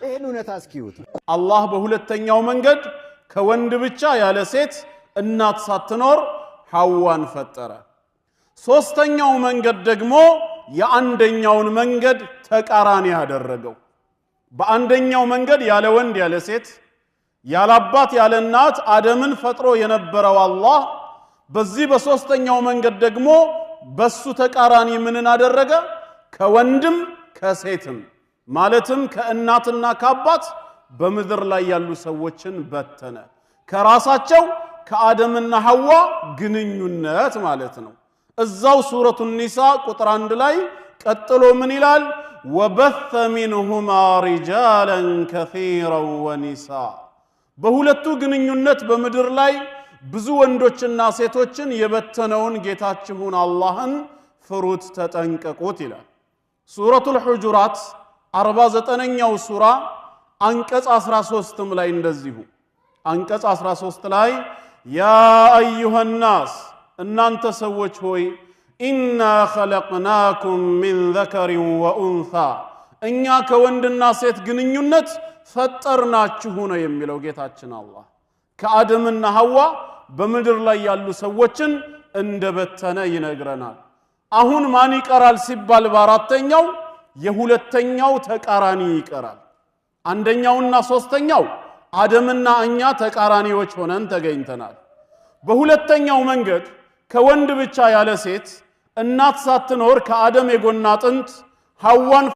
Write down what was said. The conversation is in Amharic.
ይህን እውነታ እስኪዩት። አላህ በሁለተኛው መንገድ ከወንድ ብቻ ያለ ሴት እናት ሳትኖር ሐዋን ፈጠረ። ሶስተኛው መንገድ ደግሞ የአንደኛውን መንገድ ተቃራኒ ያደረገው። በአንደኛው መንገድ ያለ ወንድ ያለ ሴት፣ ያለ አባት ያለ እናት አደምን ፈጥሮ የነበረው አላህ በዚህ በሶስተኛው መንገድ ደግሞ በሱ ተቃራኒ ምንን አደረገ? ከወንድም ከሴትም፣ ማለትም ከእናትና ከአባት በምድር ላይ ያሉ ሰዎችን በተነ። ከራሳቸው ከአደምና ሐዋ ግንኙነት ማለት ነው። እዛው ሱረቱ ኒሳ ቁጥር 1 ላይ ቀጥሎ ምን ይላል? وبث منهما رجالا كثيرا ونساء። በሁለቱ ግንኙነት በምድር ላይ ብዙ ወንዶችና ሴቶችን የበተነውን ጌታችሁን አላህን ፍሩት፣ ተጠንቀቁት ይላል። ሱረቱል ሑጁራት 49ኛው ሱራ አንቀጽ 13ም ላይ እንደዚሁ፣ አንቀጽ 13 ላይ يا أيها الناس፣ እናንተ ሰዎች ሆይ፣ إنا خلقناكم من ذكر وأنثى፣ እኛ ከወንድና ሴት ግንኙነት ፈጠርናችሁ ነው የሚለው ጌታችን አላህ። ከአደምና ሐዋ በምድር ላይ ያሉ ሰዎችን እንደበተነ ይነግረናል። አሁን ማን ይቀራል ሲባል በአራተኛው የሁለተኛው ተቃራኒ ይቀራል። አንደኛውና ሶስተኛው አደምና እኛ ተቃራኒዎች ሆነን ተገኝተናል። በሁለተኛው መንገድ ከወንድ ብቻ ያለ ሴት እናት ሳትኖር ከአደም የጎን አጥንት ሐዋን